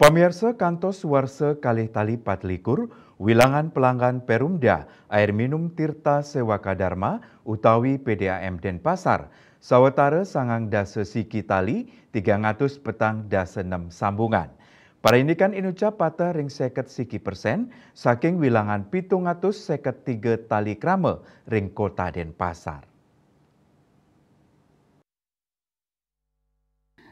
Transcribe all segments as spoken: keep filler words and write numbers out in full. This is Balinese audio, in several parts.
Pamirsa, kantos warsa kalih tali patlikur, wilangan pelanggan Perumda Air Minum Tirta Sewaka Dharma utawi P D A M Denpasar sawetara sangang dasa siki tali, tigang atus petang dasa nem sambungan. Parindikan inucap pateh ring seket siki persen saking wilangan pitung atus seket tiga tali krama ring Kota Denpasar.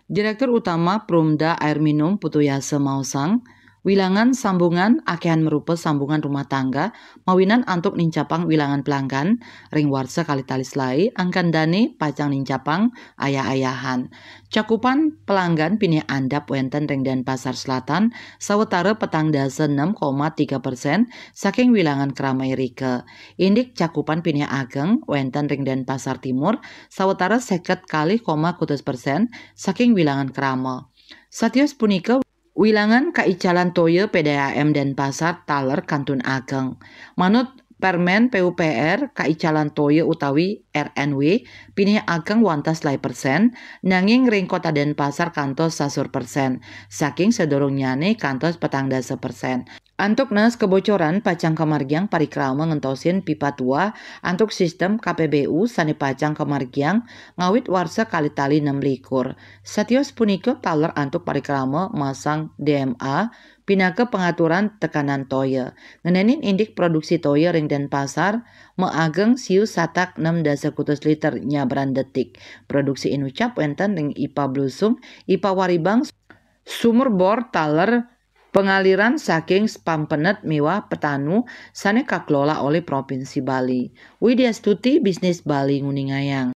Direktur Utama Perumda Air Minum Putu Yasa maosang, wilangan sambungan akehan marupa sambungan rumah tangga mawinan antuk nincapang wilangan pelanggan ring warsa kalih tali selaé, angkan dané pacang nincapang ayah-ayahan. Cakupan pelanggan pinih andap wénten ring Denpasar Selatan sawetara petang dasa nem koma tiga persen saking wilangan krama irika. Indik cakupan pinih ageng wénten ring Denpasar Timur sawetara seket kalih koma kutus persen saking wilangan krama. Satios punika, wilangan kaicalan toya P D A M Denpasar taler kantun ageng. Manut Permen P U P R, kaicalan toya utawi R N W pinih ageng wantah selaé persen, nanging ring Kota Denpasar kantos sasur persen, saking sadurungnyané kantos petang dasa persen. Antuk nes kebocoran pacang kamargiang parikrama ngentosin pipa tuah antuk sistem K P B U sané pacang kamargiang ngawit warsa kalih tali nem likur. Satios punika taler antuk parikrama masang D M A pinaka pangaturan tekanan toya. Ngenénin indik produksi toya ring Denpasar maageng siu satak nem dasa kutus liter nyabran detik. Produksi inucap wénten ring I P A Blusung, I P A Waribang, sumur bor taler pangaliran saking pampenet miwah petanu sané kakelola olih Provinsi Bali. Widya Stuti, Bisnis Bali, nguningayang.